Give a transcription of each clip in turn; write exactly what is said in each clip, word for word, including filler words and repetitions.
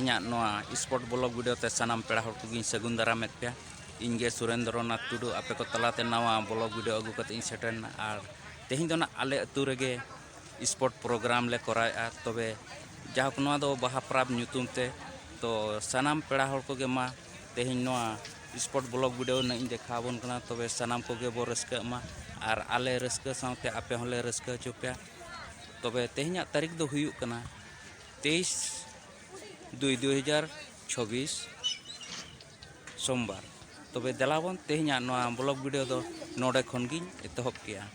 ᱤᱧᱟᱹᱜ ᱱᱚᱣᱟ sport blog video ᱛᱮ ᱥᱟᱱᱟᱢ ᱯᱮᱲᱟ ᱦᱚᱲ ᱠᱚᱜᱮᱧ ᱥᱟᱹᱜᱩᱱ ᱫᱟᱨᱟᱢᱮᱫ ᱯᱮᱭᱟ᱾ ᱤᱧ ᱜᱮ ᱥᱩᱨᱮᱱᱫᱨᱚᱱᱟᱛᱷ ᱴᱩᱰᱩ, ᱟᱯᱮ ᱠᱚ ᱛᱟᱞᱟᱛᱮ ᱱᱟᱣᱟ ᱵᱞᱚᱜ ᱵᱷᱤᱰᱤᱭᱳ ᱟᱹᱜᱩ ᱠᱟᱛᱮ ᱤᱧ ᱥᱮᱴᱮᱨᱮᱱᱟ᱾ ᱟᱨ ᱛᱮᱦᱮᱧ ᱫᱚ ᱱᱟᱜ ᱟᱞᱮ ᱟᱹᱛᱩ ᱨᱮᱜᱮ ᱥᱯᱳᱨᱴ ᱯᱨᱳᱜᱨᱟᱢ ᱞᱮ ᱠᱚᱨᱟᱣᱮᱫᱼᱟ᱾ ᱛᱚᱵᱮ ᱡᱟᱦᱳᱠ, ᱱᱚᱣᱟ ᱫᱚ ᱵᱟᱦᱟ ᱯᱚᱨᱚᱵᱽ ᱧᱩᱛᱩᱢ ᱛᱮ, ᱛᱚ ᱥᱟᱱᱟᱢ ᱯᱮᱲᱟ ᱦᱚᱲ ᱠᱚᱜᱮ ᱢᱟ ᱛᱮᱦᱮᱧ ᱱᱚᱣᱟ ᱥᱯᱳᱨᱴ ᱵᱞᱚᱜ ᱵᱷᱤᱰᱤᱭᱳ ᱱᱟᱜ ᱤᱧ ᱫᱮᱠᱷᱟᱣ ᱟᱵᱚᱱ ᱠᱟᱱᱟ᱾ ᱛᱚᱵᱮ ᱥᱟᱱᱟᱢ ᱠᱚᱜᱮ ᱵᱚ ᱨᱟᱹᱥᱠᱟᱹᱜ ᱢᱟ ᱟᱨ ᱟᱞᱮ ᱨᱟᱹᱥᱠᱟᱹ ᱥᱟᱶᱛᱮ ᱟᱯᱮ ᱦᱚᱸᱞᱮ ᱨᱟᱹᱥᱠᱟᱹ ᱦᱚᱪᱚ ᱯᱮᱭᱟ᱾ ᱛᱚᱵᱮ ᱛᱮᱦᱮᱧᱟᱜ ᱛᱟᱹᱨᱤᱠᱷ ᱫᱚ ᱦᱩᱭᱩᱜ ᱠᱟᱱᱟ ᱛᱮᱭᱤᱥ ᱫᱩᱭ ᱫᱩ ᱦᱟᱡᱟᱨ ᱪᱷᱚᱵᱵᱤᱥ, ᱥᱳᱢᱵᱟᱨ᱾ ᱛᱚᱵᱮ ᱫᱮᱞᱟᱵᱚᱱ, ᱛᱮᱦᱮᱧᱟᱜ ᱱᱚᱣᱟ ᱵᱞᱚᱜ ᱵᱷᱤᱰᱤᱭᱳ ᱫᱚ ᱱᱚᱰᱮ ᱠᱷᱚᱱ ᱜᱤᱧ ᱮᱛᱚᱦᱚᱵ ᱠᱮᱜᱼᱟ᱾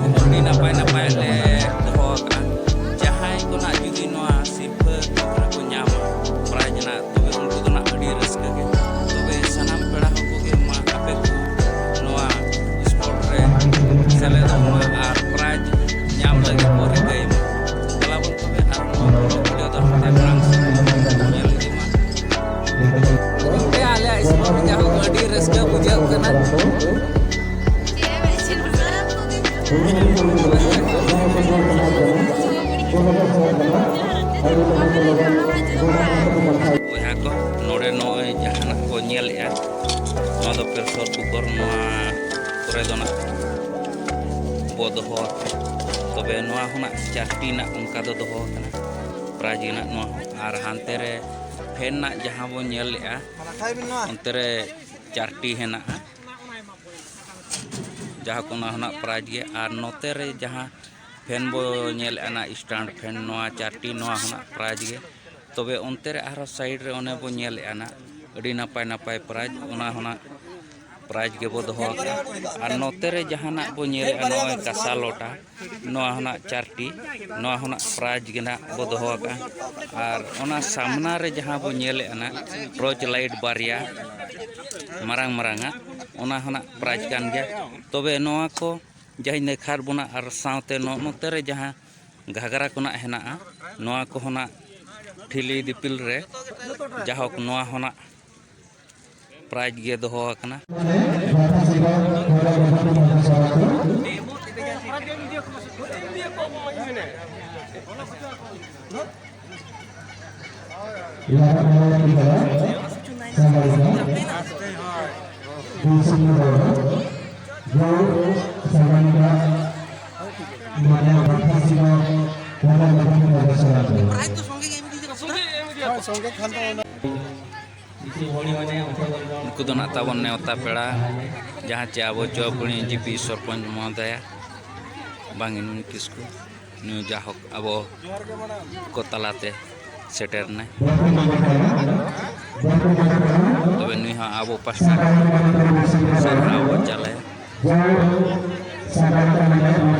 ᱟᱹᱰᱤ ᱱᱟᱯᱟᱭ ᱱᱟᱯᱟᱭ ᱞᱮ ᱫᱚᱦᱚ ᱟᱠᱟᱫᱼᱟ᱾ ᱡᱟᱦᱟᱸᱭ ᱠᱚ ᱱᱟᱜ ᱡᱩᱫᱤ ᱱᱚᱣᱟ ᱥᱤᱨᱯᱷᱟᱹ ᱠᱚ ᱧᱟᱢᱟ, ᱯᱨᱟᱭᱤᱡᱽ ᱨᱮᱱᱟᱜ, ᱛᱚᱵᱮ ᱩᱱᱠᱩ ᱫᱚ ᱱᱟᱜ ᱟᱹᱰᱤ ᱨᱟᱹᱥᱠᱟᱹ ᱜᱮ᱾ ᱛᱚᱵᱮ ᱥᱟᱱᱟᱢ ᱯᱮᱲᱟ ᱦᱚᱲ ᱠᱚᱜᱮ ᱢᱟ ᱟᱯᱮ ᱠᱚ ᱱᱚᱣᱟ ᱥᱯᱳᱨᱴ ᱨᱮ ᱥᱮᱞᱮᱫᱚᱜ ᱢᱟ ᱟᱨ ᱯᱨᱟᱭᱤᱡᱽ ᱧᱟᱢ ᱞᱟᱹᱜᱤᱫ ᱠᱚ ᱨᱤᱠᱟᱹᱭ ᱢᱟ᱾ ᱫᱮᱞᱟ ᱵᱚᱱ ᱛᱚᱵᱮ ᱟᱨ ᱱᱚᱣᱟ ᱵᱷᱤᱰᱤᱭᱳ ᱫᱚ ᱦᱟᱱᱛᱮ ᱢᱟᱲᱟᱝ ᱥᱮᱫ ᱧᱮᱞ ᱤᱫᱤ ᱢᱟ᱾ ᱜᱚᱢᱠᱮ, ᱟᱞᱮᱭᱟᱜ ᱥᱯᱳᱨᱴ ᱡᱟᱭᱦᱳᱠ ᱟᱹᱰᱤ ᱨᱟᱹᱥᱠᱟᱹ ᱵᱩᱡᱷᱟᱹᱜ ᱠᱟᱱᱟ᱾ ᱵᱚᱭᱦᱟ ᱠᱚ, ᱱᱚᱰᱮ ᱱᱚᱜᱼᱚᱭ ᱡᱟᱦᱟᱱᱟᱜ ᱠᱚ ᱧᱮᱞᱮᱜᱼᱟ, ᱱᱚᱣᱟ ᱫᱚ ᱯᱨᱮᱥᱚᱨ ᱠᱩᱠᱚᱨ, ᱱᱚᱣᱟ ᱠᱚᱨᱮ ᱫᱚ ᱱᱟᱜ ᱵᱚ ᱫᱚᱦᱚ ᱟᱠᱟᱫᱟ᱾ ᱛᱚᱵᱮ ᱱᱚᱣᱟ ᱦᱚᱸ ᱱᱟᱜ ᱪᱟᱨᱴᱤ ᱱᱟᱜ ᱚᱱᱠᱟ ᱫᱚ ᱫᱚᱦᱚ ᱟᱠᱟᱱᱟ, ᱯᱨᱟᱭᱤᱡᱽ ᱨᱮᱱᱟᱜ ᱱᱚᱣᱟ ᱦᱚᱸ᱾ ᱟᱨ ᱦᱟᱱᱛᱮ ᱨᱮ ᱯᱷᱮᱱ ᱱᱟᱜ ᱡᱟᱦᱟᱸ ᱵᱚᱱ ᱧᱮᱞ ᱞᱮᱜᱼᱟ, ᱚᱱᱛᱮ ᱨᱮ ᱪᱟᱨᱴᱤ ᱦᱮᱱᱟᱜᱼᱟ, ᱡᱟᱦᱟᱸ ᱠᱚ ᱚᱱᱟ ᱦᱚᱸ ᱱᱟᱜ ᱯᱨᱟᱭᱤᱡᱽ ᱜᱮ᱾ ᱟᱨ ᱱᱚᱛᱮ ᱨᱮ ᱡᱟᱦᱟᱸ ᱯᱷᱮᱱ ᱵᱚ ᱧᱮᱞᱮᱜᱼᱟ ᱱᱟᱜ, ᱥᱴᱟᱱᱰ ᱯᱷᱮᱱ, ᱱᱚᱣᱟ ᱪᱟᱨᱴᱤ, ᱱᱚᱣᱟ ᱦᱚᱸ ᱱᱟᱜ ᱯᱨᱟᱭᱤᱡᱽ ᱜᱮ᱾ ᱛᱚᱵᱮ ᱚᱱᱛᱮ ᱨᱮ ᱟᱨᱦᱚᱸ ᱥᱟᱭᱤᱰ ᱨᱮ ᱚᱱᱮ ᱵᱚ ᱧᱮᱞᱮᱜᱼᱟ ᱱᱟᱜ, ᱟᱹᱰᱤ ᱱᱟᱯᱟᱭ ᱱᱟᱯᱟᱭ ᱯᱨᱟᱭᱤᱡᱽ, ᱚᱱᱟ ᱦᱚᱸ ᱱᱟᱜ ᱯᱨᱟᱭᱤᱡᱽ ᱜᱮᱵᱚ ᱫᱚᱦᱚ ᱟᱠᱟᱫᱼᱟ᱾ ᱟᱨ ᱱᱚᱛᱮ ᱨᱮ ᱡᱟᱦᱟᱱᱟᱜ ᱵᱚ ᱧᱮᱞᱮᱫᱼᱟ, ᱱᱚᱜᱼᱚᱭ ᱠᱟᱸᱥᱟ ᱞᱚᱴᱟ, ᱱᱚᱣᱟ ᱦᱚᱸ ᱱᱟᱜ ᱪᱟᱨᱴᱤ, ᱱᱚᱣᱟ ᱦᱚᱸ ᱱᱟᱜ ᱯᱨᱟᱭᱤᱡᱽ ᱜᱮ ᱱᱟᱜ ᱵᱚ ᱫᱚᱦᱚ ᱟᱠᱟᱫᱼᱟ᱾ ᱟᱨ ᱚᱱᱟ ᱥᱟᱢᱱᱟ ᱨᱮ ᱡᱟᱦᱟᱸ ᱵᱚ ᱧᱮᱞᱮᱫᱼᱟ ᱱᱟᱜ, ᱴᱚᱨᱪ ᱞᱟᱭᱤᱴ ᱵᱟᱨᱭᱟ ᱢᱟᱨᱟᱝ ᱢᱟᱨᱟᱝ ᱟᱜ, ᱚᱱᱟ ᱦᱚᱸ ᱱᱟᱜ ᱯᱨᱟᱭᱤᱡᱽ ᱠᱟᱱ ᱜᱮᱭᱟ᱾ ᱛᱚᱵᱮ ᱱᱚᱣᱟ ᱠᱚ ᱡᱟᱦᱟᱸ ᱱᱮᱠᱷᱟᱨ ᱵᱚᱱᱟ ᱟᱨ ᱥᱟᱶᱛᱮ ᱱᱚᱜᱼᱚ ᱱᱚᱛᱮ ᱨᱮ ᱡᱟᱦᱟᱸ ᱜᱷᱟᱜᱽᱨᱟ ᱠᱚ ᱱᱟᱜ ᱦᱮᱱᱟᱜᱼᱟ, ᱱᱚᱣᱟ ᱠᱚᱦᱚᱸ ᱱᱟᱜ ᱴᱷᱤᱞᱤ ᱫᱤᱯᱤᱞ ᱨᱮ ᱡᱟᱭᱦᱳᱠ ᱱᱚᱣᱟ ᱦᱚᱸ ᱱᱟᱜ ᱯᱨᱟᱭᱤᱡᱽ ᱜᱮ ᱫᱚᱦᱚ ᱟᱠᱟᱱᱟ᱾ ᱩᱱᱠᱩ ᱫᱚ ᱱᱟᱜ ᱛᱟᱵᱚᱱ ᱱᱮᱣᱛᱟ ᱯᱮᱲᱟ, ᱡᱟᱦᱟᱸ ᱪᱮ ᱟᱵᱚ ᱪᱚᱯᱩᱲᱤ ᱡᱤᱯᱤ ᱥᱚᱨᱯᱚᱧᱪ ᱢᱚᱦᱳᱫᱚᱭᱟ, ᱵᱟᱝ ᱱᱩᱭ ᱠᱤᱥᱠᱩ, ᱱᱩᱭ ᱡᱟᱦᱳᱠ ᱟᱵᱚ ᱠᱚ ᱛᱟᱞᱟᱛᱮ ᱥᱮᱴᱮᱨ ᱮᱱᱟᱭ᱾ ᱛᱚᱵᱮ ᱱᱩᱭ ᱦᱚᱸ ᱟᱵᱚ ᱯᱟᱥᱴᱟ ᱠᱷᱚᱱ ᱥᱟᱨᱦᱟᱣ ᱵᱚ ᱪᱟᱞᱟᱭᱟ᱾ ᱡᱟᱦᱟᱸ ᱥᱟᱜᱟᱲ ᱠᱟᱱ ᱜᱮᱭᱟ, ᱚᱱᱟ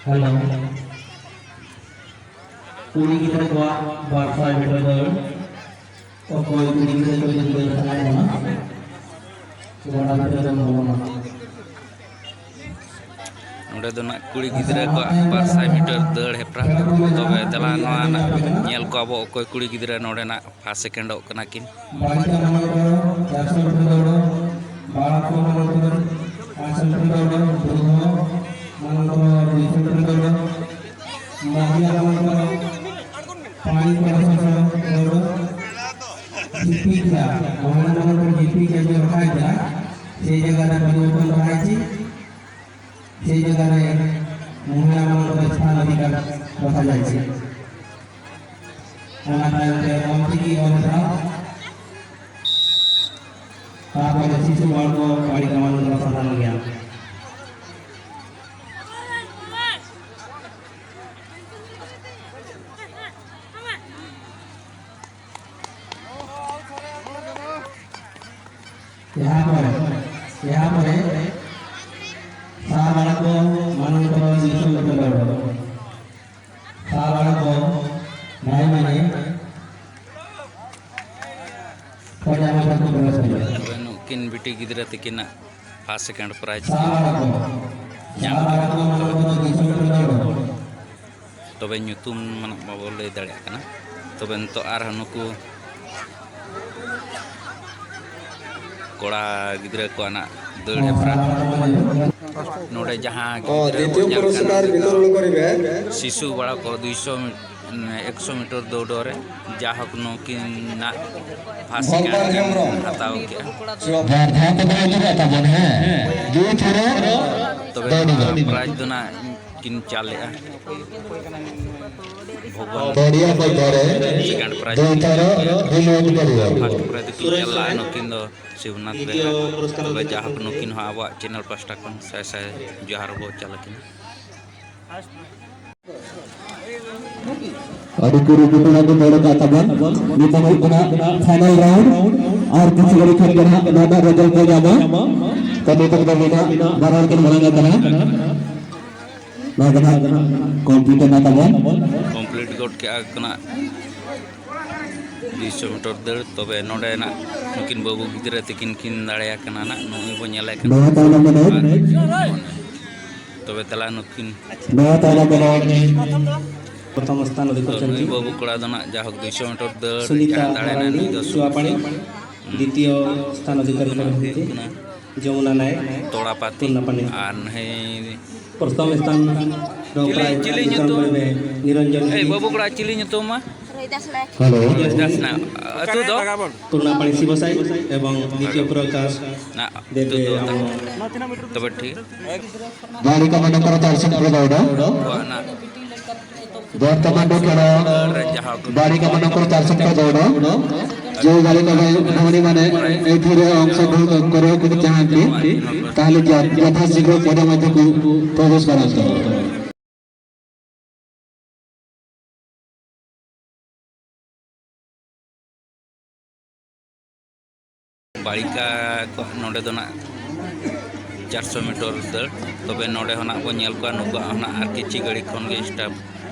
ᱦᱮᱞᱳ᱾ ᱠᱩᱲᱤ ᱜᱤᱫᱽᱨᱟᱹ ᱠᱚᱣᱟᱜ ᱵᱟᱨ ᱥᱟᱭ ᱢᱤᱴᱟᱨ ᱫᱟᱹᱲ᱾ ᱚᱠᱚᱭ ᱠᱩᱲᱤ ᱜᱤᱫᱽᱨᱟᱹ ᱠᱚ ᱡᱩᱫᱤ ᱫᱟᱹᱲ ᱥᱟᱱᱟᱭᱮᱫ ᱵᱚᱱᱟ, ᱜᱚᱰᱟ ᱵᱷᱤᱛᱨᱤ ᱨᱮᱵᱚᱱ ᱵᱚᱞᱚᱱᱟ᱾ ᱱᱚᱰᱮ ᱫᱚ ᱱᱟᱜ ᱠᱩᱲᱤ ᱜᱤᱫᱽᱨᱟᱹ ᱠᱚᱣᱟᱜ ᱵᱟᱨ ᱥᱟᱭ ᱢᱤᱴᱟᱨ ᱫᱟᱹᱲ ᱦᱮᱯᱨᱟᱣ᱾ ᱛᱚᱵᱮ ᱫᱮᱞᱟ ᱱᱚᱣᱟ ᱱᱟᱜ ᱧᱮᱞ ᱠᱚᱣᱟ ᱵᱚ ᱚᱠᱚᱭ ᱠᱩᱲᱤ ᱜᱤᱫᱽᱨᱟᱹ ᱱᱚᱰᱮ ᱱᱟᱜ ᱯᱷᱟᱥᱴ ᱥᱮᱠᱮᱱᱰᱚᱜ ᱠᱟᱱᱟ ᱠᱤᱱ᱾ ᱵᱟᱲᱤᱠᱟ ᱢᱟᱱᱚᱛ ᱪᱟᱨᱥᱚ ᱢᱤᱴᱟᱨ ᱫᱟᱹᱲ, ᱵᱟᱲᱟ ᱠᱚ ᱢᱟᱱᱚᱛ ᱯᱟᱸᱪᱥᱚ ᱢᱤᱴᱟᱨ ᱫᱟᱹᱲ, ᱵᱨᱚᱦᱢᱚ ᱢᱟᱱᱚᱛ ᱫᱩᱭᱥᱚ ᱢᱤᱴᱟᱨ ᱫᱟᱹᱲ, ᱢᱟᱦᱤᱭᱟ ᱢᱟᱱᱚᱛ ᱯᱟᱸᱪ ᱯᱟᱸᱪᱥᱚ ᱫᱟᱹᱲ, ᱡᱤᱯᱤ ᱠᱷᱮᱞᱟ, ᱢᱚᱦᱤᱞᱟ ᱢᱟᱱᱚᱛ ᱡᱤᱯᱤ ᱠᱷᱮᱞ ᱡᱮ ᱨᱟᱠᱷᱟ ᱦᱮᱡ ᱠᱟᱱᱟ, ᱥᱮ ᱡᱟᱭᱜᱟ ᱨᱮ ᱯᱚᱨᱤᱵᱚᱨᱛᱚᱱ ᱨᱟᱠᱷᱟ ᱦᱮᱡ ᱥᱮ ᱡᱟᱭᱜᱟ ᱨᱮ ᱢᱚᱦᱤᱞᱟ ᱢᱟᱱᱚᱛ ᱨᱮ ᱥᱛᱷᱟᱱ ᱚᱫᱷᱤᱠᱟᱨ ᱨᱟᱠᱷᱟ ᱦᱮᱡ ᱠᱟᱱᱟ᱾ ᱚᱱᱟ ᱛᱟᱭᱚᱢ ᱛᱮ ᱚᱞᱪᱤᱠᱤ ᱚᱞ ᱯᱟᱲᱦᱟᱣ, ᱛᱟᱨᱯᱚᱨᱮ ᱥᱤᱥᱩ ᱵᱟᱲ ᱠᱚ ᱵᱟᱲᱤ ᱠᱟᱢᱟᱱ ᱫᱚ ᱥᱟᱫᱷᱟᱨᱚᱱ ᱜᱮᱭᱟ᱾ ᱮᱦᱟ ᱯᱚᱨᱮ, ᱮᱦᱟ ᱯᱚᱨᱮ ᱥᱟᱵ ᱟᱲᱟᱜ ᱫᱚ ᱢᱟᱱᱚᱛ ᱫᱚ ᱫᱩᱭᱥᱚ ᱢᱤᱴᱟᱨ ᱫᱟᱹᱲ᱾ ᱥᱟᱵ ᱟᱲᱟᱜ ᱫᱚ ᱰᱷᱟᱭ ᱢᱟᱱᱮ ᱯᱚᱧᱪᱟᱥ ᱢᱤᱴᱟᱨ ᱠᱚ ᱯᱨᱚᱵᱮᱥ ᱦᱩᱭᱩᱜᱼᱟ᱾ ᱛᱚᱵᱮ ᱱᱩᱠᱤᱱ ᱵᱤᱴᱤ ᱜᱤᱫᱽᱨᱟᱹ ᱛᱤᱠᱤᱱᱟᱜ ᱯᱷᱟᱥᱴ ᱥᱮᱠᱮᱱᱰ ᱯᱨᱟᱭᱤᱡᱽ ᱥᱟᱵ ᱟᱲᱟᱜ ᱫᱚ, ᱧᱟᱢ ᱥᱟᱵ ᱟᱲᱟᱜ ᱫᱚ ᱢᱟᱱᱚᱛ ᱫᱚ ᱫᱩᱭᱥᱚ ᱢᱤᱴᱟᱨ ᱫᱟᱹᱲ᱾ ᱛᱚᱵᱮ ᱧᱩᱛᱩᱢ ᱢᱟᱱᱮ ᱵᱟᱵᱚ ᱞᱟᱹᱭ ᱫᱟᱲᱮᱭᱟᱜ ᱠᱟᱱᱟ᱾ ᱛᱚᱵᱮ ᱱᱤᱛᱚᱜ ᱟᱨᱦᱚᱸ ᱱᱩᱠᱩ ᱠᱚᱲᱟ ᱜᱤᱫᱽᱨᱟᱹ ᱠᱚᱣᱟᱜ ᱱᱟᱜ ᱫᱟᱹᱲ ᱦᱮᱯᱨᱟᱣ᱾ ᱱᱚᱰᱮ ᱡᱟᱦᱟᱸ ᱚ, ᱜᱤᱫᱽᱨᱟᱹ ᱵᱚᱱ ᱫᱤᱛᱤᱭᱚ ᱧᱮᱞ ᱠᱟᱱ ᱯᱩᱨᱚᱥᱠᱟᱨ ᱱᱚᱰᱮ ᱫᱚ ᱵᱤᱛᱚᱨᱚᱱ ᱠᱚᱨᱤᱵᱮ᱾ ᱥᱤᱥᱩ ᱵᱟᱲᱟ ᱠᱚ ᱫᱩᱭᱥᱚ ᱢᱤ-, ᱮᱠᱥᱚ ᱢᱤᱴᱟᱨ ᱫᱟᱹᱲ ᱨᱮ ᱡᱟᱦᱳᱠ ᱱᱩᱠᱤᱱᱟᱜ ᱯᱷᱟᱥᱴ ᱵᱷᱚᱜᱽᱣᱟᱱ ᱥᱮᱠᱮᱱᱰ ᱠᱤᱱ ᱦᱮᱢᱵᱨᱚᱢ᱾ ᱦᱟᱛᱟᱣ ᱠᱮᱜᱼᱟ᱾ ᱡᱟᱦᱟᱸ ᱫᱷᱟᱨ ᱛᱮᱫᱚ ᱤᱫᱤ ᱠᱟᱜ ᱛᱟᱵᱚᱱ, ᱦᱮᱸ᱾ ᱡᱩᱭ ᱛᱷᱚᱨᱚ ᱛᱚᱵᱮ ᱫᱟᱹᱲ ᱱᱚᱣᱟ ᱫᱚ᱾ ᱯᱨᱟᱭᱤᱡᱽ ᱫᱚ ᱱᱟᱜ ᱠᱤᱱ ᱪᱟᱞᱮᱜᱼᱟ᱾ ᱵᱷᱚᱜᱚᱱ ᱯᱚᱲᱤᱭᱟ ᱢᱚᱫᱽᱫᱷᱮ ᱨᱮ ᱥᱮᱠᱮᱱᱰ ᱯᱨᱟᱭᱤᱡᱽ ᱫᱩᱭ ᱛᱷᱚᱨ ᱨᱤᱞᱳᱰ ᱯᱚᱲᱤᱭᱟ᱾ ᱯᱷᱟᱥᱴ ᱯᱨᱟᱭᱤᱡᱽ ᱠᱤᱱ ᱪᱟᱞᱟᱜᱼᱟ ᱱᱩᱠᱤᱱ ᱫᱚ ᱥᱤᱵᱱᱟᱛᱷ ᱵᱮᱦᱨᱟ᱾ ᱛᱚᱵᱮ ᱡᱟᱦᱟᱸ ᱱᱩᱠᱤᱱ ᱦᱚᱸ ᱟᱵᱚᱣᱟᱜ ᱪᱮᱱᱮᱞ ᱯᱟᱥᱴᱟ ᱠᱷᱚᱱ ᱥᱟᱭ ᱥᱟᱭ ᱡᱚᱦᱟᱨ ᱵᱚ ᱪᱟᱞ ᱟᱹᱠᱤᱱᱟ᱾ ᱟᱹᱰᱤ ᱠᱩᱨᱩᱢᱩᱴᱩ ᱱᱟᱜ ᱠᱚ ᱫᱟᱹᱲ ᱟᱠᱟᱫ ᱛᱟᱵᱚᱱ᱾ ᱱᱤᱛᱚᱝ ᱦᱩᱭᱩᱜ ᱠᱟᱱᱟ ᱯᱷᱟᱭᱱᱟᱞ ᱨᱟᱣᱩᱱᱰ, ᱟᱨ ᱠᱤᱪᱷᱩ ᱜᱷᱟᱹᱲᱤᱡ ᱠᱷᱟᱱ ᱜᱮ ᱱᱟᱜ ᱱᱚᱣᱟ ᱨᱮᱱᱟᱜ ᱨᱮᱡᱟᱞᱴ ᱠᱚ ᱧᱟᱢᱟ᱾ ᱛᱚ ᱱᱤᱛᱚᱝ ᱫᱚ ᱢᱮᱱᱟᱜ ᱵᱟᱨ ᱦᱚᱲ ᱠᱤᱱ ᱢᱟᱲᱟᱝ ᱟᱠᱟᱱᱟ᱾ ᱱᱚᱣᱟ ᱫᱚ ᱱᱟᱜ ᱠᱚᱢᱯᱞᱤᱴ ᱮᱱᱟ ᱛᱟᱵᱚᱱ᱾ ᱠᱚᱢᱯᱞᱤᱴ ᱜᱚᱫ ᱠᱮᱜᱼᱟ ᱠᱚ ᱱᱟᱜ ᱫᱩᱭᱥᱚ ᱢᱤᱴᱟᱨ ᱫᱟᱹᱲ᱾ ᱛᱚᱵᱮ ᱱᱚᱰᱮ ᱱᱟᱜ ᱱᱩᱠᱤᱱ ᱵᱟᱹᱵᱩ ᱜᱤᱫᱽᱨᱟᱹ ᱛᱤᱠᱤᱱ ᱠᱤᱱ ᱫᱟᱲᱮᱭᱟᱠᱟᱱᱟ ᱱᱟᱜ, ᱱᱩᱜᱼᱩᱭ ᱵᱚ ᱧᱮᱞᱮ ᱠᱟᱱᱟ᱾ ᱱᱚᱣᱟ ᱛᱟᱭᱱᱚᱢ ᱨᱮ ᱱᱟᱜ ᱛᱚᱵᱮ ᱫᱮᱞᱟ ᱱᱩᱠᱤᱱ ᱱᱚᱣᱟ ᱛᱟᱭᱱᱚᱢ ᱨᱮ ᱱᱟᱜ ᱯᱨᱚᱛᱷᱚᱢ ᱥᱛᱷᱟᱱ ᱚᱫᱷᱤᱠᱟᱨ ᱛᱚ ᱱᱩᱭ ᱠᱚᱨᱪᱷᱚᱱᱛᱤ ᱵᱟᱹᱵᱩ ᱠᱚᱲᱟ ᱫᱚ ᱱᱟᱜ ᱡᱟᱭᱦᱳᱠ ᱫᱩᱭᱥᱚ ᱢᱤᱴᱟᱨ ᱫᱟᱹᱲ ᱨᱮᱱ ᱡᱟᱦᱟᱸ ᱡᱟᱦᱟᱸ ᱫᱟᱲᱮᱭᱮᱱᱟ ᱱᱩᱭ ᱫᱚ ᱥᱩᱨ ᱪᱩᱣᱟᱯᱟᱲᱤ, ᱥᱩᱨ᱾ ᱦᱩᱸ᱾ ᱫᱤᱛᱤᱭᱚ ᱥᱛᱷᱟᱱ ᱚᱫᱷᱤᱠᱟᱨᱤ ᱫᱚ ᱱᱟᱜ ᱠᱟᱱᱟ ᱦᱩᱭᱩᱜ ᱠᱟᱱᱟ ᱡᱚᱢᱩᱱᱟ ᱱᱟᱭᱮᱠ, ᱛᱚᱲᱟᱯᱟᱛᱤ᱾ ᱛᱩᱨᱱᱟᱯᱟᱱᱤ᱾ ᱟᱨ ᱱᱟᱹᱭ ᱯᱨᱚᱛᱷᱚᱢ ᱥᱛᱷᱟᱱ ᱫᱚ ᱪᱤᱞᱤ, ᱯᱨᱟᱭ ᱪᱤᱞᱤ ᱵᱤᱠᱨᱚᱢ ᱧᱩᱛᱩᱢ? ᱢᱩᱨᱢᱩ, ᱱᱤᱨᱚᱧᱡᱚᱱ ᱮᱭ, ᱜᱤᱨᱤ᱾ ᱵᱟᱹᱵᱩ ᱠᱚᱲᱟ, ᱪᱤᱞᱤ ᱧᱩᱛᱩᱢ ᱢᱟ? ᱨᱚᱦᱤᱫᱟᱥ ᱱᱟᱭᱮᱠ᱾ ᱦᱮᱞᱳ᱾ ᱨᱚᱦᱤᱫᱟᱥ ᱱᱟᱭᱮᱠ᱾ ᱟᱹᱛᱩ ᱫᱚ? ᱛᱩᱨᱱᱟᱯᱟᱱᱤ ᱥᱤᱵᱚᱥᱟᱭ ᱮᱵᱚᱝ ᱫᱤᱛᱤᱭᱚ ᱯᱩᱨᱚᱥᱠᱟᱨ ᱱᱟ, ᱫᱮᱵᱮ ᱟᱹᱛᱩ ᱫᱚ ᱟᱢ᱾ ᱛᱚᱵᱮ ᱴᱷᱤᱠ᱾ ᱵᱟᱲᱤᱠᱟ ᱢᱟᱱᱚᱠᱚᱨ ᱪᱟᱨᱥᱚ ᱯᱨᱚᱫᱚᱲ᱾ ᱠᱚᱣᱟᱜ ᱱᱟ ᱵᱚᱨᱛᱚᱢᱟᱱ ᱫᱚ ᱠᱷᱮᱞ ᱨᱮᱱ ᱡᱟᱦᱟᱸ ᱠᱚ ᱵᱟᱲᱤᱠᱟ ᱢᱟᱱᱚᱠᱚᱨ ᱪᱟᱨᱥᱚ ᱯᱨᱚᱫᱚᱲ᱾ ଯେଉଁ ବାଳିକା ଭାଇ ଭଉଣୀମାନେ ଏଥିରେ ଅଂଶଗ୍ରହଣ କରିବାକୁ ଚାହାନ୍ତି, ତାହେଲେ ଯ-, ଯଥାଶୀଘ୍ର ପଦ ମଧ୍ୟକୁ ପ୍ରବେଶ କରନ୍ତୁ। ᱵᱟᱲᱤᱠᱟ ᱠᱚᱣᱟᱜ ᱱᱚᱰᱮ ᱫᱚ ᱱᱟᱜ ᱪᱟᱨᱥᱚ ᱢᱤᱴᱟᱨ ᱫᱟᱹᱲ᱾ ᱛᱚᱵᱮ ᱱᱚᱰᱮ ᱦᱚᱸ ᱱᱟᱜ ᱵᱚᱱ ᱧᱮᱞ ᱠᱚᱣᱟ, ᱱᱩᱠᱩᱣᱟᱜ ᱦᱚᱸ ᱱᱟᱜ ᱟᱨ ᱠᱤᱪᱷᱤ ᱜᱷᱟᱹᱲᱤ ᱠᱷᱚᱱ ᱜᱮ ᱥᱴᱟᱨᱴ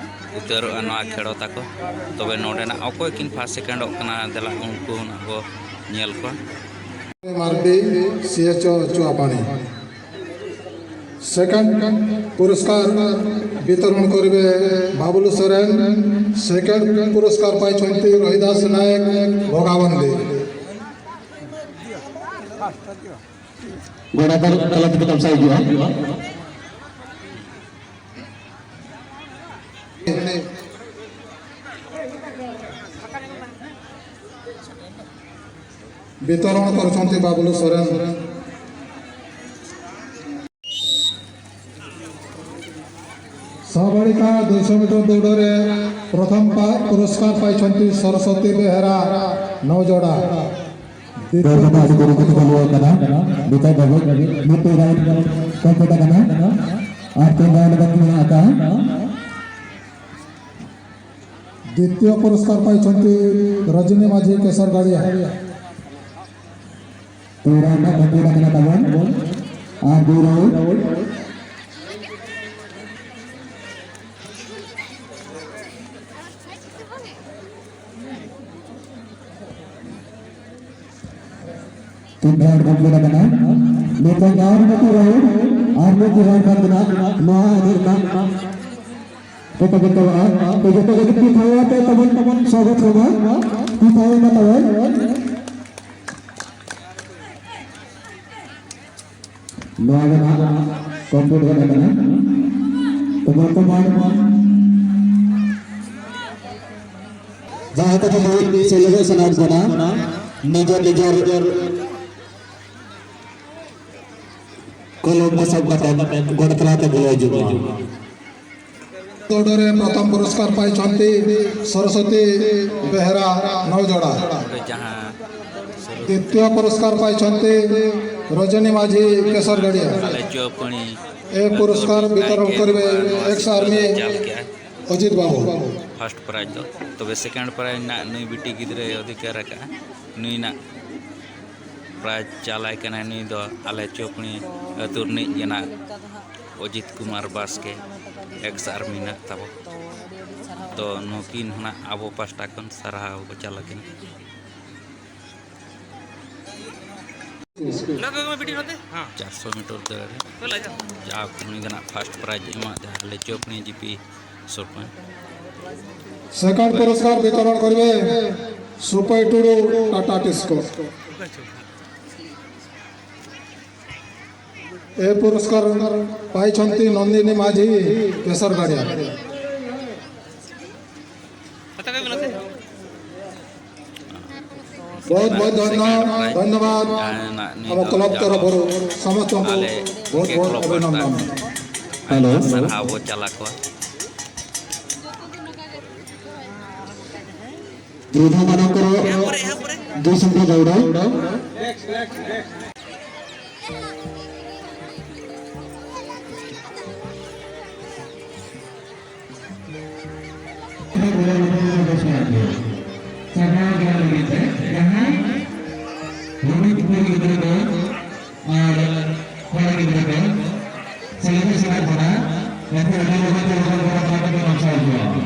ᱩᱛᱟᱹᱨᱚᱜᱼᱟ ᱱᱚᱣᱟ ᱠᱷᱮᱲᱚ ᱛᱟᱠᱚ᱾ ᱛᱚᱵᱮ ᱱᱚᱰᱮ ᱱᱟᱜ ᱚᱠᱚᱭ ᱠᱤᱱ ᱯᱷᱟᱥᱴ ᱥᱮᱠᱮᱱᱰᱚᱜ ᱠᱟᱱᱟ, ᱫᱮᱞᱟ ᱩᱱᱠᱩ ᱱᱟᱜ ᱵᱚ ᱧᱮᱞ ᱠᱚᱣᱟ᱾ ᱢᱟᱨᱰᱤ, ᱥᱤ ᱮᱪ ᱳ ᱪᱩᱣᱟᱯᱟᱱᱤ᱾ ᱥᱮᱠᱮᱱᱰ ପୁରସ୍କାର ବିତରଣ କରିବେ ବାବୁଲୁ ସୋରେନ। ସେକେଣ୍ଡ ପୁରସ୍କାର ପାଇଛନ୍ତି ରୋହିଦାସ ନାୟକ, ଭୋଗାବନ୍ଦୀ। ᱜᱚᱰᱟ ᱫᱚ ᱛᱟᱞᱟ ᱛᱮᱯᱮ ᱛᱟᱢᱥᱟ ᱦᱤᱡᱩᱜᱼᱟ᱾ ବିତରଣ କରୁଛନ୍ତି ବାବୁଲୁ ସୋରେନ। ସହବାଳିକା ଦୁଇଶହ ମିଟର ଦୌଡ଼ରେ ପ୍ରଥମ ପା- ପୁରସ୍କାର ପାଇଛନ୍ତି ସରସ୍ୱତୀ ବେହେରା, ନଅଯୋଡ଼ା। ଦ୍ୱିତୀୟ ପ୍ରଥମ ଆଜି ଗୁରୁପତି ଚାଲୁ କଲା। ବିଜୟ ବାବୁ, ମିଟୁ ରାଉତ କମ୍ପିଟ କଲା। ଆର୍ ତିନି ରାଉଣ୍ଡ ବାକି ମେନାᱜ ᱟᱠᱟᱫ। ଦ୍ୱିତୀୟ ପୁରସ୍କାର ପାଇଛନ୍ତି ରଜନୀ ମାଝୀ, କେଶରଗାଡ଼ିଆ। ᱛᱩᱨᱟᱭ ᱱᱟᱜ ᱠᱚᱢᱯᱤᱴ ᱟᱠᱟᱱᱟ ᱛᱟᱵᱚᱱ᱾ ᱟᱨ ᱫᱩᱨᱟᱭ᱾ ᱛᱤᱱ ᱨᱟᱣᱩᱱᱰ ᱠᱚᱢᱯᱤᱴ ᱟᱠᱟᱱᱟ᱾ ᱱᱤᱛᱚᱝ ᱟᱨ ᱢᱤᱫᱴᱤᱡ ᱨᱟᱣᱩᱱᱰ, ᱟᱨ ᱢᱤᱫᱴᱤᱡ ᱨᱟᱣᱩᱱᱰ ᱠᱷᱟᱱ ᱜᱮ ᱱᱟᱜ ᱱᱚᱣᱟ ᱮᱱᱮᱡ ᱨᱮᱱᱟᱜ ᱯᱚᱛᱚᱵ ᱛᱟᱵᱚᱱᱟ᱾ ᱛᱚ ᱡᱚᱛᱚ ᱜᱮ ᱡᱩᱫᱤ ᱛᱷᱟᱭᱚ ᱟᱛᱮ ᱛᱟᱵᱚᱱ ᱥᱟᱵᱚᱛ ᱠᱚᱢᱟ, ᱛᱤ ᱛᱷᱟᱭᱚ ᱢᱟ ᱛᱟᱵᱚᱱ᱾ ᱱᱚᱣᱟ ᱫᱚ ᱱᱟᱦᱟᱜ ᱠᱚᱢᱯᱤᱴ ᱜᱚᱫ ᱟᱠᱟᱱᱟ᱾ ᱛᱚ ᱵᱚᱨᱛᱚᱢᱟᱱ ᱡᱟᱦᱟᱸᱭ ᱠᱚ ᱡᱩᱫᱤ ᱥᱮᱞᱮᱫᱚᱜ ᱥᱟᱱᱟᱭᱮᱫ ᱵᱚᱱᱟ, ᱱᱤᱡᱮᱨ ᱱᱤᱡᱮᱨ ᱠᱚᱞᱚᱢ ᱠᱚ ᱥᱟᱵ ᱠᱟᱛᱮ ᱜᱚᱰ ᱛᱟᱞᱟ ᱛᱮ ᱵᱚᱞᱚ ᱦᱤᱡᱩᱜ ᱢᱟ᱾ ଦୌଡ଼ରେ ପ୍ରଥମ ପୁରସ୍କାର ପାଇଛନ୍ତି ସରସ୍ୱତୀ ବେହେରା, ନଅଯୋଡ଼ା। ᱡᱟᱦᱟᱸ ଦ୍ୱିତୀୟ ପୁରସ୍କାର ପାଇଛନ୍ତି ରଜନୀ ମାଝୀ, କେଶରଗାଡ଼ିଆ। ᱟᱞᱮ ᱪᱚᱯᱟᱹᱬᱤ ଏ ପୁରସ୍କାର ବିତରଣ କରିବେ ଏକ୍ସ ଆର୍ମି ᱪᱟᱞ ᱠᱮᱜᱼᱟ᱾ ᱚᱡᱤᱛ ᱵᱟᱹᱵᱩ᱾ ᱯᱷᱟᱥᱴ ᱯᱨᱟᱭᱤᱡᱽ ᱫᱚ, ᱛᱚᱵᱮ ᱥᱮᱠᱮᱱᱰ ᱯᱨᱟᱭᱤᱡᱽ ᱨᱮᱱᱟᱜ ᱱᱩᱭ ᱵᱤᱴᱤ ᱜᱤᱫᱽᱨᱟᱹᱭ ᱚᱫᱷᱤᱠᱟᱨ ᱟᱠᱟᱫᱼᱟ᱾ ᱱᱩᱭ ᱨᱮᱱᱟᱜ ᱯᱨᱟᱭᱤᱡᱽ ᱪᱟᱞᱟᱭ ᱠᱟᱱᱟᱭ, ᱱᱩᱭ ᱫᱚ ᱟᱞᱮ ᱪᱚᱯᱟᱹᱬᱤ ᱟᱹᱛᱩ ᱨᱤᱱᱤᱡ ᱜᱮ ᱱᱟᱜ ᱚᱡᱤᱛ ᱠᱩᱢᱟᱨ ᱵᱟᱥᱠᱮ, ᱮᱠᱥ ᱟᱨᱢᱤ ᱱᱟᱜ ᱛᱟᱵᱚ᱾ ᱛᱚ ᱱᱩᱠᱤᱱ ᱦᱚᱸ ᱱᱟᱜ ᱟᱵᱚ ᱯᱟᱥᱴᱟ ᱠᱷᱚᱱ ᱥᱟᱨᱦᱟᱣ ᱠᱚ ᱪᱟᱞ ᱟᱹᱠᱤᱱ᱾ ᱪᱟᱨᱥᱚ ᱢᱤᱴᱟᱨ ᱫᱟᱹᱲ ᱨᱮ ᱡᱟᱦᱟᱸ ᱩᱱᱤ ᱫᱚ ᱱᱟᱜ ᱯᱷᱟᱥᱴ ᱯᱨᱟᱭᱤᱡᱽ ᱮᱢᱟᱫ ᱛᱟᱦᱮᱸᱫ ᱟᱞᱮ ᱪᱚᱯᱟᱹᱬᱤ ᱡᱤᱯᱤ ᱥᱚᱨᱯᱚᱧᱪ᱾ ସେକେଣ୍ଡ ପୁରସ୍କାର ବିତରଣ କରିବେ ସୁପେଇ ଟୁଡୁ, ଟାଟା ଟିସ୍କୋ। ଏ ପୁରସ୍କାର ପାଇଛନ୍ତି ନନ୍ଦିନୀ ମାଝୀ, କେଶରଗାଡ଼ିଆ। ବହୁତ ବହୁତ ଧନ୍ୟ- ଧନ୍ୟବାଦ। ଆମ କ୍ଲବ ତରଫରୁ ସମସ୍ତଙ୍କୁ ବହୁତ ବହୁତ ଅଭିନନ୍ଦନ। ହ୍ୟାଲୋ। ସାର୍ହା ᱵᱚ ᱪᱟᱞ ᱟᱠᱚᱣᱟ᱾ ବୃଦ୍ଧମାନଙ୍କର ଦୁଇଶହ ଟଙ୍କା ଦୌଡ଼। ᱥᱟᱨᱦᱟᱣ ᱜᱮᱭᱟ ᱞᱟᱹᱜᱤᱫ ᱛᱮ ᱡᱟᱦᱟᱸᱭ ᱦᱩᱰᱤᱧ ᱠᱩᱲᱤ ᱜᱤᱫᱽᱨᱟᱹ ᱠᱚ ᱟᱨ ᱠᱚᱲᱟ ᱜᱤᱫᱽᱨᱟᱹ ᱠᱚ ᱥᱮᱞᱮᱫ ᱥᱟᱱᱟᱭᱮᱫ ᱵᱚᱱᱟ, ᱮᱱᱠᱷᱟᱱ ᱟᱹᱰᱤ ᱞᱚᱜᱚᱱ ᱛᱮ ᱞᱚᱜᱚᱱ ᱵᱚᱱ ᱟᱯᱱᱟᱨ ᱠᱟᱛᱮ ᱵᱚᱱ ᱥᱟᱶ ᱠᱚᱣᱟ᱾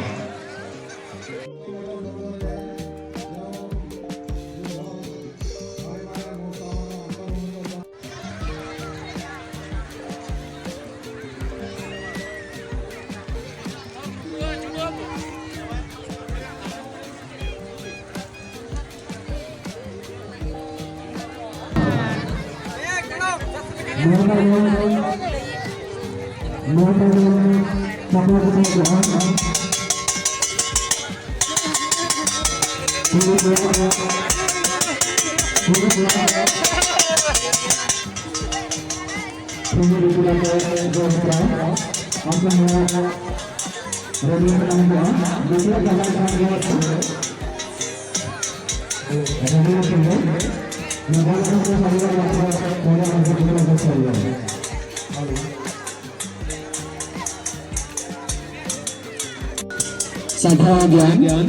ᱥᱟᱫᱷᱟᱨᱚᱬ ᱜᱮᱭᱟᱱ,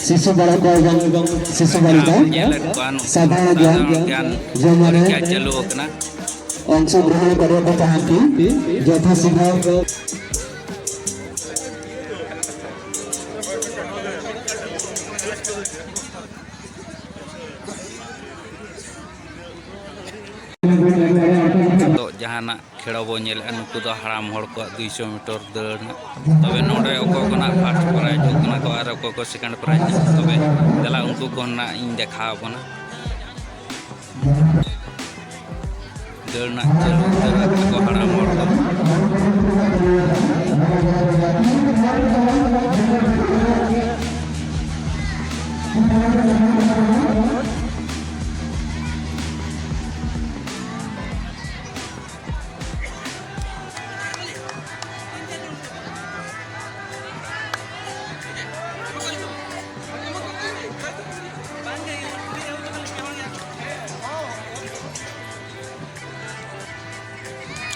ᱥᱤᱥᱩ ᱵᱟᱞᱚᱠ ᱮᱵᱚᱝ ᱥᱤᱥᱩ ᱵᱟᱞᱤᱠᱟ, ᱧᱮᱞᱮᱫ ᱠᱚᱣᱟ ᱱᱩᱠᱩ ᱥᱟᱫᱷᱟᱨᱚᱬ ᱜᱮᱭᱟᱱ, ᱥᱟᱫᱷᱟᱨᱚᱬ ᱜᱮᱭᱟᱱ ᱡᱮᱢᱚᱱ ᱯᱚᱨᱤᱠᱠᱷᱟ ᱪᱟᱹᱞᱩ ᱟᱠᱟᱱᱟ᱾ ᱚᱝᱥᱚᱜᱨᱚᱦᱚᱬ ᱠᱚᱨᱤᱵᱟ ᱯᱮ ᱛᱟᱦᱮᱱ ᱯᱮ, ᱡᱚᱛᱷᱟ ᱥᱤᱠᱷᱟᱣ᱾ ᱱᱤᱛᱚᱜ ᱡᱟᱦᱟᱱᱟᱜ ᱠᱷᱮᱲᱚ ᱵᱚ ᱧᱮᱞᱮᱫᱼᱟ, ᱱᱩᱠᱩ ᱫᱚ ᱦᱟᱲᱟᱢ ᱦᱚᱲ ᱠᱚᱣᱟᱜ ᱫᱩᱭᱥᱚ ᱢᱤᱴᱚᱨ ᱫᱟᱹᱲ ᱱᱟᱜ᱾ ᱛᱚᱵᱮ ᱱᱚᱰᱮ ᱚᱠᱚᱭ ᱠᱚ ᱱᱟᱜ ᱯᱷᱟᱥᱴ ᱯᱨᱟᱭᱤᱡᱽ ᱦᱩᱭᱩᱜ ᱠᱟᱱᱟ ᱠᱚ ᱟᱨ ᱚᱠᱚᱭ ᱠᱚ ᱥᱮᱠᱮᱱᱰ ᱯᱨᱟᱭᱤᱡᱽ ᱦᱩᱭᱩᱜ ᱠᱟᱱᱟ, ᱛᱚᱵᱮ ᱫᱮᱞᱟ ᱩᱱᱠᱩ ᱠᱚ ᱱᱟᱜ ᱤᱧ ᱫᱮᱠᱷᱟᱣ ᱟᱵᱚᱱᱟ᱾ ᱫᱟᱹᱲ ᱨᱮᱱᱟᱜ ᱪᱟᱹᱞᱩ ᱩᱛᱟᱹᱨ ᱟᱠᱟᱫ ᱠᱚ ᱦᱟᱲᱟᱢ ᱦᱚᱲ ᱠᱚ᱾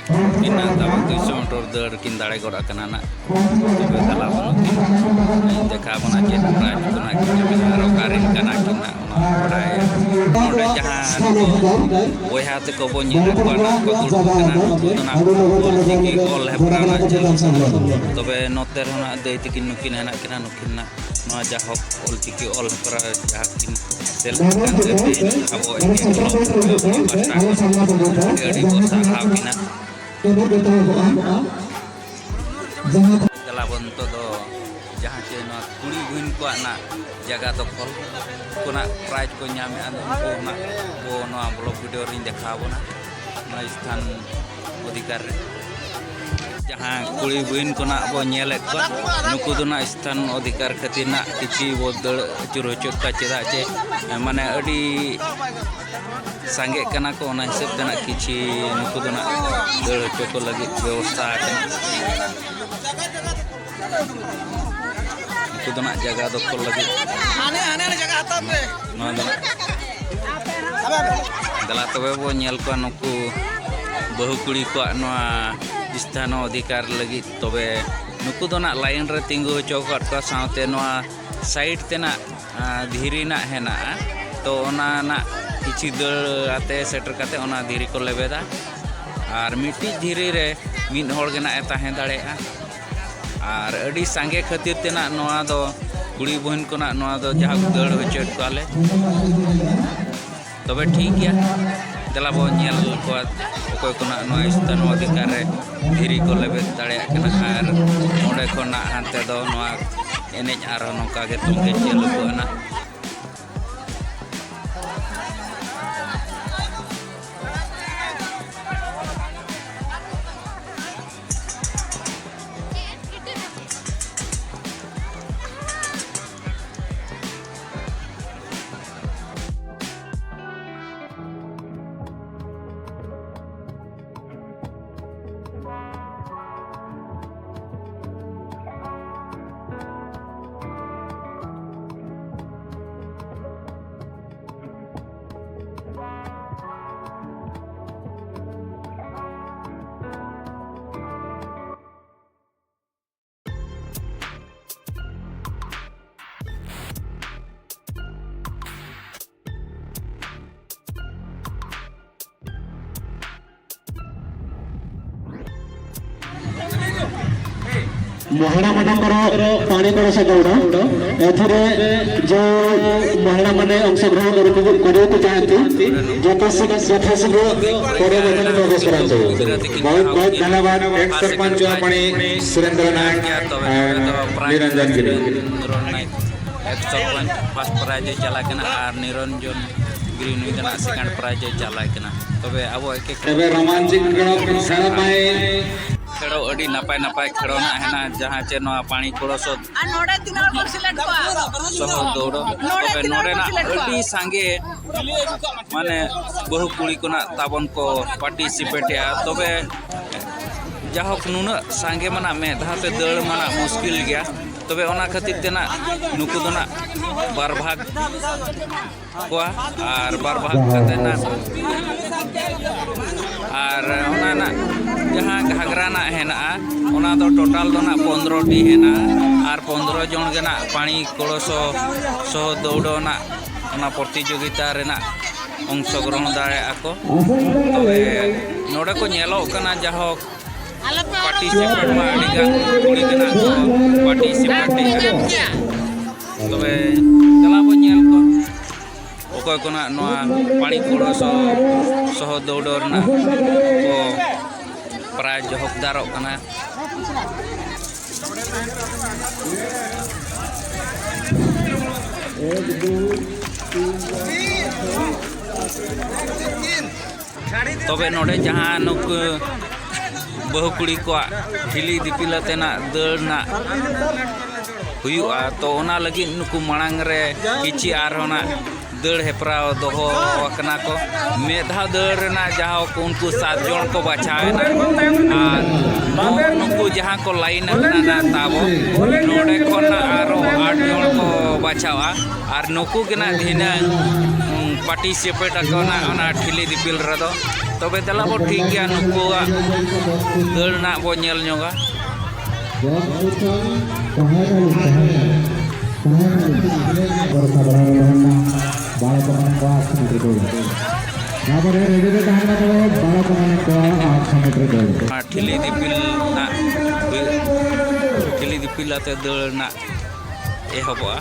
ᱛᱤᱱᱟᱹᱜ ᱛᱟᱵᱚᱱ ᱫᱩᱭᱥᱚ ᱢᱤᱴᱟᱨ ᱫᱟᱹᱲ ᱠᱤᱱ ᱫᱟᱲᱮ ᱜᱚᱫ ᱟᱠᱟᱱᱟ ᱱᱟᱜ᱾ ᱛᱚᱵᱮ ᱫᱮᱞᱟ ᱵᱚᱱ ᱱᱩᱠᱤᱱ ᱫᱮᱠᱷᱟᱣ ᱵᱚᱱᱟ ᱪᱮᱫ ᱯᱨᱟᱭᱤᱡᱽ ᱠᱚ ᱱᱟᱜ ᱠᱤᱱ ᱧᱟᱢᱮᱫᱼᱟ ᱟᱨ ᱚᱠᱟᱨᱮᱱ ᱠᱟᱱᱟ ᱠᱤᱱ ᱱᱟᱜ, ᱚᱱᱟ ᱵᱚᱱ ᱵᱟᱰᱟᱭᱟ᱾ ᱱᱚᱰᱮ ᱡᱟᱦᱟᱸ ᱵᱚᱭᱦᱟ ᱛᱮᱠᱚ ᱵᱚᱱ ᱧᱮᱞᱮᱫ ᱠᱚᱣᱟ ᱱᱟᱜ ᱠᱚ ᱫᱩᱲᱩᱵ ᱠᱟᱱᱟ, ᱱᱩᱠᱩ ᱫᱚ ᱱᱟᱜ ᱚᱞ ᱪᱤᱠᱤ ᱚᱞ ᱦᱮᱯᱨᱟᱣ ᱱᱟᱜ ᱪᱟᱹᱞᱩ ᱠᱟᱱᱟ᱾ ᱛᱚᱵᱮ ᱱᱚᱛᱮ ᱨᱮᱦᱚᱸ ᱱᱟᱜ ᱫᱟᱹᱭ ᱛᱟᱹᱠᱤᱱ ᱱᱩᱠᱤᱱ ᱦᱮᱱᱟᱜ ᱠᱤᱱᱟ, ᱱᱩᱠᱤᱱ ᱱᱟᱜ ᱱᱚᱣᱟ ᱡᱟᱦᱳᱠ ᱚᱞᱪᱤᱠᱤ ᱚᱞ ᱦᱮᱯᱨᱟᱣ ᱡᱟᱦᱟᱸ ᱠᱤᱱ ᱥᱮᱞᱮᱫ ᱟᱠᱟᱱ ᱛᱮ ᱛᱮᱦᱮᱧ ᱟᱵᱚ ᱮᱱᱮᱡ ᱠᱞᱟᱵᱽ ᱯᱟᱦᱴᱟ ᱠᱷᱚᱱ ᱟᱹᱰᱤ ᱟᱹᱰᱤ ᱵᱚᱱ ᱥᱟᱨᱦᱟᱣ ᱠᱤᱱᱟ᱾ ᱫᱮᱞᱟ ᱵᱚᱱ ᱱᱤᱛᱚᱜ ᱫᱚ ᱡᱟᱦᱟᱸ ᱪᱮ ᱱᱚᱣᱟ ᱠᱩᱲᱤ ᱵᱩᱦᱤᱱ ᱠᱚᱣᱟᱜ ᱱᱟᱜ ᱡᱟᱭᱜᱟ ᱫᱚᱠᱷᱚᱞ ᱠᱚ ᱱᱟᱜ ᱯᱨᱟᱭᱤᱡᱽ ᱠᱚ ᱧᱟᱢᱮᱫᱼᱟ, ᱩᱱᱠᱩ ᱱᱟᱜ ᱵᱚ ᱱᱚᱣᱟ ᱵᱞᱚᱜ ᱵᱷᱤᱰᱤᱭᱳ ᱨᱤᱧ ᱫᱮᱠᱷᱟᱣ ᱟᱵᱚᱱᱟ ᱱᱚᱣᱟ ᱥᱛᱷᱟᱱ ᱚᱫᱷᱤᱠᱟᱨ ᱨᱮ᱾ ᱡᱟᱦᱟᱸ ᱠᱩᱲᱤ ᱵᱩᱦᱤᱱ ᱠᱚ ᱱᱟᱜ ᱵᱚ ᱧᱮᱞᱮᱫ ᱠᱚᱣᱟ, ᱱᱩᱠᱩ ᱫᱚ ᱱᱟᱜ ᱥᱛᱷᱟᱱ ᱚᱫᱷᱤᱠᱟᱨ ᱠᱷᱟᱹᱛᱤᱨ ᱱᱟᱜ ᱠᱤᱪᱷᱤ ᱵᱚ ᱫᱟᱹᱲ ᱟᱹᱪᱩᱨ ᱦᱚᱪᱚᱭᱮᱫ ᱠᱚᱣᱟ, ᱪᱮᱫᱟᱜ ᱪᱮ ᱢᱟᱱᱮ ᱟᱹᱰᱤ ᱥᱟᱸᱜᱮᱜ ᱠᱟᱱᱟ ᱠᱚ, ᱚᱱᱟ ᱦᱤᱥᱟᱹᱵ ᱛᱮ ᱱᱟᱜ ᱠᱤᱪᱷᱤ ᱱᱩᱠᱩ ᱫᱚ ᱱᱟᱜ ᱫᱟᱹᱲ ᱦᱚᱪᱚ ᱠᱚ ᱞᱟᱹᱜᱤᱫ ᱵᱮᱵᱚᱥᱛᱷᱟ ᱟᱠᱟᱱᱟ᱾ ᱩᱱᱠᱩ ᱫᱚ ᱱᱟᱜ ᱡᱟᱭᱜᱟ ᱫᱚᱠᱷᱚᱞ ᱞᱟᱹᱜᱤᱫ ᱦᱟᱱᱮ ᱦᱟᱱᱮ ᱦᱟᱱᱮ ᱡᱟᱭᱜᱟ ᱦᱟᱛᱟᱣ ᱯᱮ᱾ ᱱᱚᱣᱟ ᱫᱚ ᱱᱟᱜ ᱫᱮᱞᱟ ᱛᱚᱵᱮ ᱵᱚ ᱧᱮᱞ ᱠᱚᱣᱟ ᱱᱩᱠᱩ ᱵᱟᱹᱦᱩ ᱠᱩᱲᱤ ᱠᱚᱣᱟᱜ ᱱᱚᱣᱟ ᱥᱛᱷᱟᱱᱚ ᱚᱫᱷᱤᱠᱟᱨ ᱞᱟᱹᱜᱤᱫ᱾ ᱛᱚᱵᱮ ᱱᱩᱠᱩ ᱫᱚ ᱱᱟᱜ ᱞᱟᱭᱤᱱ ᱨᱮ ᱛᱤᱸᱜᱩ ᱦᱚᱪᱚ ᱟᱠᱟᱫ ᱠᱚᱣᱟ, ᱥᱟᱶᱛᱮ ᱱᱚᱣᱟ ᱥᱟᱭᱤᱰ ᱛᱮᱱᱟᱜ ᱟᱸ, ᱫᱷᱤᱨᱤ ᱱᱟᱜ ᱦᱮᱱᱟᱜᱼᱟ᱾ ᱛᱚ ᱚᱱᱟ ᱱᱟᱜ ᱠᱤᱪᱷᱤ ᱫᱟᱹᱲ ᱟᱛᱮ ᱥᱮᱴᱮᱨ ᱠᱟᱛᱮ ᱚᱱᱟ ᱫᱷᱤᱨᱤ ᱠᱚ ᱞᱮᱵᱮᱫᱟ᱾ ᱟᱨ ᱢᱤᱫᱴᱤᱡ ᱫᱷᱤᱨᱤ ᱨᱮ ᱢᱤᱫ ᱦᱚᱲ ᱜᱮ ᱱᱟᱜ ᱮ ᱛᱟᱦᱮᱸ ᱫᱟᱲᱮᱭᱟᱜᱼᱟ᱾ ᱟᱨ ᱟᱹᱰᱤ ᱥᱟᱸᱜᱮ ᱠᱷᱟᱹᱛᱤᱨ ᱛᱮ ᱱᱟᱜ ᱱᱚᱣᱟ ᱫᱚ ᱠᱩᱲᱤ ᱵᱩᱦᱤᱱ ᱠᱚ ᱱᱟᱜ ᱱᱚᱣᱟ ᱫᱚ ᱡᱟᱦᱟᱸ ᱫᱟᱹᱲ ᱦᱚᱪᱚᱭᱮᱫ ᱠᱚᱣᱟᱞᱮ᱾ ᱛᱚᱵᱮ ᱴᱷᱤᱠ ᱜᱮᱭᱟ, ᱫᱮᱞᱟ ᱵᱚᱱ ᱧᱮᱞ ᱠᱚᱣᱟ ᱚᱠᱚᱭ ᱠᱚ ᱱᱟᱜ ᱱᱚᱣᱟ ᱥᱛᱷᱟᱱᱚ ᱚᱫᱷᱤᱠᱟᱨ ᱨᱮ ᱫᱷᱤᱨᱤ ᱠᱚ ᱞᱮᱵᱮᱫ ᱫᱟᱲᱮᱭᱟᱜ ᱠᱟᱱᱟ᱾ ᱟᱨ ᱚᱸᱰᱮ ᱠᱷᱚᱱ ᱱᱟᱜ ᱦᱟᱱᱛᱮ ᱫᱚ ᱱᱚᱣᱟ ᱮᱱᱮᱡ ᱟᱨᱦᱚᱸ ᱱᱚᱝᱠᱟ ᱜᱮ ᱛᱚᱝᱜᱮ ᱪᱟᱹᱞᱩ ᱠᱚᱜᱼᱟ ᱱᱟᱜ᱾ ମହିଳାମାନଙ୍କର ପାଣି କଳସ ଦୌଡ଼। ଏଥିରେ ଯେଉଁ ମହିଳାମାନେ ଅଂଶଗ୍ରହଣ କରି-, କରିବାକୁ ଚାହାନ୍ତି, ଯଥାଶୀଘ୍ର, ଯଥାଶୀଘ୍ର ପଡ଼ିଆ ମଧ୍ୟରେ ପ୍ରବେଶ କରନ୍ତୁ। ବହୁତ ବହୁତ ଧନ୍ୟବାଦ ଏକ୍ସ ସରପଞ୍ଚ ପାଣି ସୁରେନ୍ଦ୍ର ନାୟକ, ଆ, ନିରଞ୍ଜନ ଗିରି। ଏକ୍ସ ସରପଞ୍ଚ ଫାଷ୍ଟ ପ୍ରାଇଜᱽ ᱮ ᱪᱟᱞᱟᱜ ᱠᱟᱱᱟ ᱟᱨ ᱱᱤᱨᱚᱧᱡᱚᱱ ᱜᱤᱨᱤ ᱱᱩᱭ ᱫᱚ ᱱᱟᱜ ᱥᱮᱠᱮᱱᱰ ᱯᱨᱟᱭᱤᱡᱽ ᱮ ᱪᱟᱞᱟᱜ ᱠᱟᱱᱟ᱾ ᱛᱚᱵᱮ ᱟᱵᱚ ᱮᱠ ᱮᱠ ᱮᱵᱮ ᱨᱳᱢᱟᱱᱪᱤᱠ ᱠᱷᱮᱞ ᱯᱟᱭ᱾ ᱠᱷᱮᱞᱳ ᱟᱹᱰᱤ ᱱᱟᱯᱟᱭ ᱱᱟᱯᱟᱭ ᱠᱷᱮᱞᱳ ᱱᱟᱜ ᱦᱮᱱᱟᱜ, ᱡᱟᱦᱟᱸ ᱪᱮ ᱱᱚᱣᱟ ᱯᱟᱹᱬᱤ ᱠᱷᱮᱞᱳ ᱥᱚᱫ ᱟᱨ ᱱᱚᱰᱮ ᱛᱤᱱᱟᱹᱜ ᱦᱚᱲ ᱠᱚ ᱥᱤᱞᱮᱠᱴ ᱠᱚᱣᱟ? ᱥᱚᱦᱚ ᱫᱟᱹᱣᱲᱟᱹ᱾ ᱱᱚᱰᱮ ᱛᱚᱵᱮ ᱛᱤᱱᱟᱹᱜ ᱦᱚᱲ ᱠᱚ ᱱᱚᱰᱮᱱᱟᱜ ᱥᱤᱞᱮᱠᱴ ᱠᱚᱣᱟ? ᱟᱹᱰᱤ ᱥᱟᱸᱜᱮ ᱢᱟᱱᱮ ᱵᱟᱹᱦᱩ ᱠᱩᱲᱤ ᱠᱚ ᱱᱟᱜ ᱛᱟᱵᱚᱱ ᱠᱚ ᱯᱟᱨᱴᱤᱥᱤᱯᱮᱴᱮᱜᱼᱟ᱾ ᱛᱚᱵᱮ ᱡᱟᱦᱳᱠ, ᱱᱩᱱᱟᱹᱜ ᱥᱟᱸᱜᱮ ᱢᱟ ᱱᱟᱜ ᱢᱤᱫ ᱫᱷᱟᱣ ᱛᱮ ᱫᱟᱹᱲ ᱢᱟ ᱱᱟᱜ ᱢᱩᱥᱠᱤᱞ ᱜᱮᱭᱟ᱾ ᱛᱚᱵᱮ ᱚᱱᱟ ᱠᱷᱟᱹᱛᱤᱨ ᱛᱮ ᱱᱟᱜ ᱱᱩᱠᱩ ᱫᱚ ᱱᱟᱜ ᱵᱟᱨ ᱵᱷᱟᱜᱽ ᱠᱚᱣᱟ ᱟᱨ ᱵᱟᱨ ᱵᱷᱟᱜᱽ ᱠᱟᱛᱮ ᱱᱟᱜ, ᱟᱨ ᱚᱱᱟ ᱱᱟᱜ ᱡᱟᱦᱟᱸ ᱜᱷᱟᱜᱽᱨᱟ ᱱᱟᱜ ᱦᱮᱱᱟᱜᱼᱟ, ᱚᱱᱟ ᱫᱚ ᱴᱳᱴᱟᱞ ᱫᱚ ᱱᱟᱜ ᱯᱚᱱᱫᱽᱨᱚ ᱴᱤ ᱦᱮᱱᱟᱜᱼᱟ ᱟᱨ ᱯᱚᱱᱫᱽᱨᱚ ᱡᱚᱱ ᱜᱮ ᱱᱟᱜ ᱯᱟᱹᱬᱤ ᱠᱚᱲᱚ ᱥᱚ ᱥᱚᱦᱚ ᱫᱟᱹᱣᱲᱟᱹ ᱱᱟᱜ ᱚᱱᱟ ᱯᱨᱚᱛᱤᱡᱳᱜᱤᱛᱟ ᱨᱮᱱᱟᱜ ᱚᱝᱥᱚᱜᱨᱚᱦᱚᱱ ᱫᱟᱲᱮᱭᱟᱜᱼᱟ ᱠᱚ᱾ ᱛᱚᱵᱮ ᱱᱚᱰᱮ ᱠᱚ ᱧᱮᱞᱚᱜ ᱠᱟᱱᱟ ᱡᱟᱦᱳᱠ ᱯᱟᱨᱴᱤᱥᱤᱯᱮᱴ ᱢᱟ ᱟᱹᱰᱤ ᱜᱟᱱ ᱠᱩᱲᱤ ᱜᱮ ᱱᱟᱜ ᱠᱚ ᱯᱟᱨᱴᱤᱥᱤᱯᱮᱴ ᱮᱫᱟ᱾ ᱛᱚᱵᱮ ᱫᱮᱞᱟ ᱵᱚᱱ ᱧᱮᱞ ᱠᱚᱣᱟ ᱚᱠᱚᱭ ᱠᱚ ᱱᱟᱜ ᱱᱚᱣᱟ ᱯᱟᱹᱬᱤ ᱠᱩᱲᱟᱹ ᱥᱚ ᱥᱚᱦᱚ ᱫᱟᱹᱣᱲᱟᱹ ᱨᱮᱱᱟᱜ ᱠᱚ ᱯᱨᱟᱭᱤᱡᱽ ᱦᱚᱠᱫᱟᱨᱚᱜ ᱠᱟᱱᱟ᱾ ᱛᱚᱵᱮ ᱱᱚᱰᱮ ᱡᱟᱦᱟᱸ ᱱᱩᱠᱩ ᱵᱟᱹᱦᱩ ᱠᱩᱲᱤ ᱠᱚᱣᱟᱜ ᱴᱷᱤᱞᱤ ᱫᱤᱯᱤᱞ ᱟᱛᱮᱱᱟᱜ ᱫᱟᱹᱲ ᱱᱟᱜ ᱦᱩᱭᱩᱜᱼᱟ, ᱛᱚ ᱚᱱᱟ ᱞᱟᱹᱜᱤᱫ ᱱᱩᱠᱩ ᱢᱟᱲᱟᱝ ᱨᱮ ᱠᱤᱪᱷᱤ ᱟᱨᱦᱚᱸ ᱱᱟᱜ ᱫᱟᱹᱲ ᱦᱮᱯᱨᱟᱣ ᱫᱚᱦᱚ ᱟᱠᱟᱱᱟ ᱠᱚ᱾ ᱢᱤᱫ ᱫᱷᱟᱣ ᱫᱟᱹᱲ ᱨᱮᱱᱟᱜ ᱡᱟᱦᱟᱸ ᱠᱚ ᱩᱱᱠᱩ ᱥᱟᱛ ᱡᱚᱱ ᱠᱚ ᱵᱟᱪᱷᱟᱣ ᱮᱱᱟ, ᱟᱨ ᱱᱩᱠᱩ ᱡᱟᱦᱟᱸ ᱠᱚ ᱞᱟᱭᱤᱱ ᱟᱠᱟᱱᱟ ᱱᱟᱜ ᱛᱟᱵᱚ, ᱱᱚᱰᱮ ᱠᱷᱚᱱ ᱱᱟᱜ ᱟᱨᱚ ᱟᱴ ᱡᱚᱱ ᱠᱚ ᱵᱟᱪᱷᱟᱣᱟ᱾ ᱟᱨ ᱱᱩᱠᱩ ᱜᱮ ᱱᱟᱜ ᱫᱷᱤᱱᱟᱹᱝ, ᱩᱸ, ᱯᱟᱨᱴᱤᱥᱤᱯᱮᱴ ᱟᱠᱚ ᱱᱟᱜ ᱚᱱᱟ ᱴᱷᱤᱞᱤ ᱫᱤᱯᱤᱞ ᱨᱮᱫᱚ᱾ ᱛᱚᱵᱮ ᱫᱮᱞᱟ ᱵᱚ ᱴᱷᱤᱠ ᱜᱮᱭᱟ, ᱱᱩᱠᱩᱣᱟᱜ ᱫᱟᱹᱲ ᱱᱟᱜ ᱵᱚ ᱧᱮᱞ ᱧᱚᱜᱟ᱾ ᱵᱚᱨᱥᱟ ᱵᱟᱲᱟ ᱨᱮ ᱛᱟᱦᱮᱱ ᱠᱟᱱ ᱛᱟᱵᱚᱱᱟ ᱵᱟᱨᱚ ᱠᱚ ᱢᱟᱱᱮ ᱠᱚᱣᱟ ᱟᱨ ᱥᱟᱢᱩᱫᱨᱚ ᱫᱚᱞ᱾ ᱟᱨ ᱴᱷᱤᱞᱤ ᱫᱤᱯᱤᱞ ᱱᱟᱜ ᱦᱩᱭᱩᱜ᱾ ᱯᱤᱞᱟᱛᱮ ᱫᱟᱹᱲ ᱨᱮᱱᱟᱜ ᱮᱦᱚᱵᱚᱜᱼᱟ᱾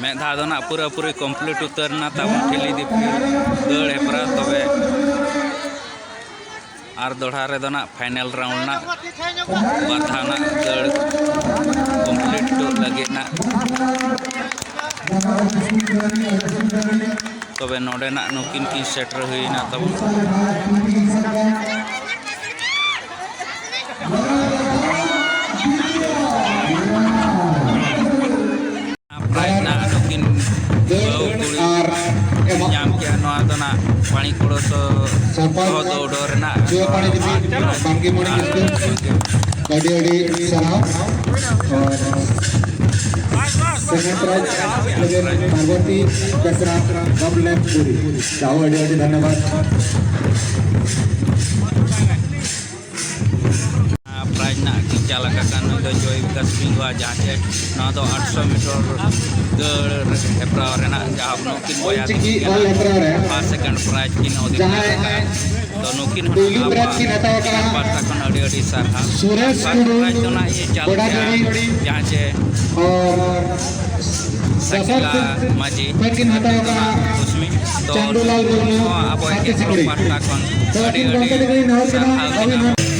ᱢᱤᱫ ᱫᱷᱟᱣ ᱫᱚ ᱱᱟᱜ ᱯᱩᱨᱟᱹᱯᱩᱨᱤ complete ᱩᱛᱟᱹᱨ ᱮᱱᱟ ᱛᱟᱵᱚᱱ ᱴᱷᱤᱞᱤ ᱫᱤᱯᱤᱞ ᱫᱟᱹᱲ ᱦᱮᱯᱨᱟᱣ᱾ ᱛᱚᱵᱮ ᱟᱨ ᱫᱚᱦᱲᱟ ᱨᱮᱫᱚ ᱱᱟᱜ final round ᱱᱟᱜ ᱵᱟᱨ ᱫᱷᱟᱣ ᱱᱟᱜ ᱫᱟᱹᱲ complete ᱞᱟᱹᱜᱤᱫ ᱱᱟᱜ᱾ ᱛᱚᱵᱮ ᱱᱚᱰᱮᱱᱟᱜ ᱱᱩᱠᱤᱱ ᱠᱤᱱ ᱥᱮᱴᱮᱨ ᱦᱩᱭᱱᱟ ᱛᱟᱵᱚᱱ᱾ Prize ᱱᱟᱜ ᱱᱩᱠᱤᱱ ᱵᱟᱹᱦᱩ ᱠᱩᱲᱤ ᱟᱨ ᱮᱢᱟ ᱧᱟᱢ ᱠᱮᱜᱼᱟ᱾ ᱱᱚᱣᱟ ᱫᱚ ᱱᱟᱜ ᱯᱟᱹᱬᱤ ᱠᱚᱲᱚ ᱥᱚ-, ᱥᱚᱨᱯᱟᱧᱪ ᱥᱚᱦᱚ ᱫᱚ ᱩᱰᱟᱹᱣ ᱨᱮᱱᱟᱜ ᱡᱚᱭ ᱯᱟᱹᱬᱤ ᱫᱤᱫᱤ, ᱵᱟᱝᱜᱤ ᱢᱚᱬᱮ ᱠᱤᱥᱠᱩ᱾ ᱟᱹᱰᱤ ᱟᱹᱰᱤ ᱥᱟᱨᱦᱟᱣ᱾ ᱟᱨ second prize ᱞᱟᱹᱜᱤᱫ ᱯᱟᱨᱵᱚᱛᱤ ᱵᱮᱥᱨᱟ ᱜᱟᱢᱞᱮᱱ ᱯᱩᱨᱤ᱾ ᱛᱟᱦᱚᱸ ᱟᱹᱰᱤ ᱟᱹᱰᱤ ᱫᱷᱚᱱᱭᱚᱵᱟᱫ᱾ Prize ᱨᱮᱱᱟᱜ ᱠᱤᱱ ᱪᱟᱞ ᱟᱠᱟᱫ ᱠᱟᱱ ᱱᱩᱭ ᱫᱚ ᱡᱚᱭ ᱵᱤᱠᱟᱥ ᱥᱤᱝᱦᱟ, ᱡᱟᱦᱟᱸ ᱪᱮ ᱱᱚᱣᱟ ᱫᱚ ᱟᱴᱥᱚ meter ᱫᱟᱹᱲ ᱦᱮᱯᱨᱟᱣ ᱨᱮᱱᱟᱜ ᱡᱟᱦᱟᱸ ᱱᱩᱠᱤᱱ ᱵᱚᱭᱦᱟ ᱚᱞᱪᱤᱠᱤ ᱛᱟᱹᱠᱤᱱ ᱚᱞ ᱦᱮᱯᱨᱟᱣ ᱨᱮ first second prize ᱠᱤᱱ ᱚᱫᱷᱤᱠᱟᱨ ᱡᱟᱦᱟᱸᱭ ᱟᱠᱟᱫᱼᱟ᱾ ᱛᱚ ᱱᱩᱠᱤᱱ ᱦᱚᱸ ᱯᱩᱭᱞᱩ ᱟᱵᱚᱣᱟᱜ prize ᱠᱤᱱ ᱦᱟᱛᱟᱣ ᱟᱠᱟᱫᱼᱟ᱾ ᱯᱟᱦᱴᱟ ᱠᱷᱚᱱ ᱟᱹᱰᱤ ᱟᱹᱰᱤ ᱥᱟᱨᱦᱟᱣ᱾ ᱥᱩᱨᱮᱥ first ᱴᱩᱰᱩ, prize ᱫᱚ ᱱᱟᱜ ᱤᱧ ᱪᱟᱞ ᱜᱚᱰᱟ ᱠᱮᱜᱼᱟ, ᱴᱟᱺᱰᱤ, ᱡᱟᱦᱟᱸ ᱪᱮ ᱟᱨ ᱥᱟᱹᱠᱤᱞᱟ ᱢᱟᱹᱡᱷᱤ, ᱠᱤᱱ ᱦᱟᱛᱟᱣ ᱟᱠᱟᱫᱼᱟ᱾ ᱠᱩᱥᱢᱤ᱾ ᱛᱚ ᱪᱟᱸᱫᱩᱞᱟᱞ ᱢᱩᱨᱢᱩ, ᱱᱚᱣᱟ ᱟᱵᱚ ᱥᱟᱛᱮ ᱮᱠᱮᱱ ᱥᱤᱠᱲᱤ᱾ ᱯᱟᱦᱴᱟ ᱠᱷᱚᱱ ᱛᱚ ᱟᱹᱰᱤ ᱟᱹᱰᱤ ᱜᱚᱢᱠᱮ ᱛᱟᱹᱠᱤᱱ ᱱᱮᱦᱚᱨ ᱠᱟᱱᱟ, ᱥᱟᱨᱦᱟᱣ ᱟᱹᱵᱤᱱ ᱦᱚᱸ᱾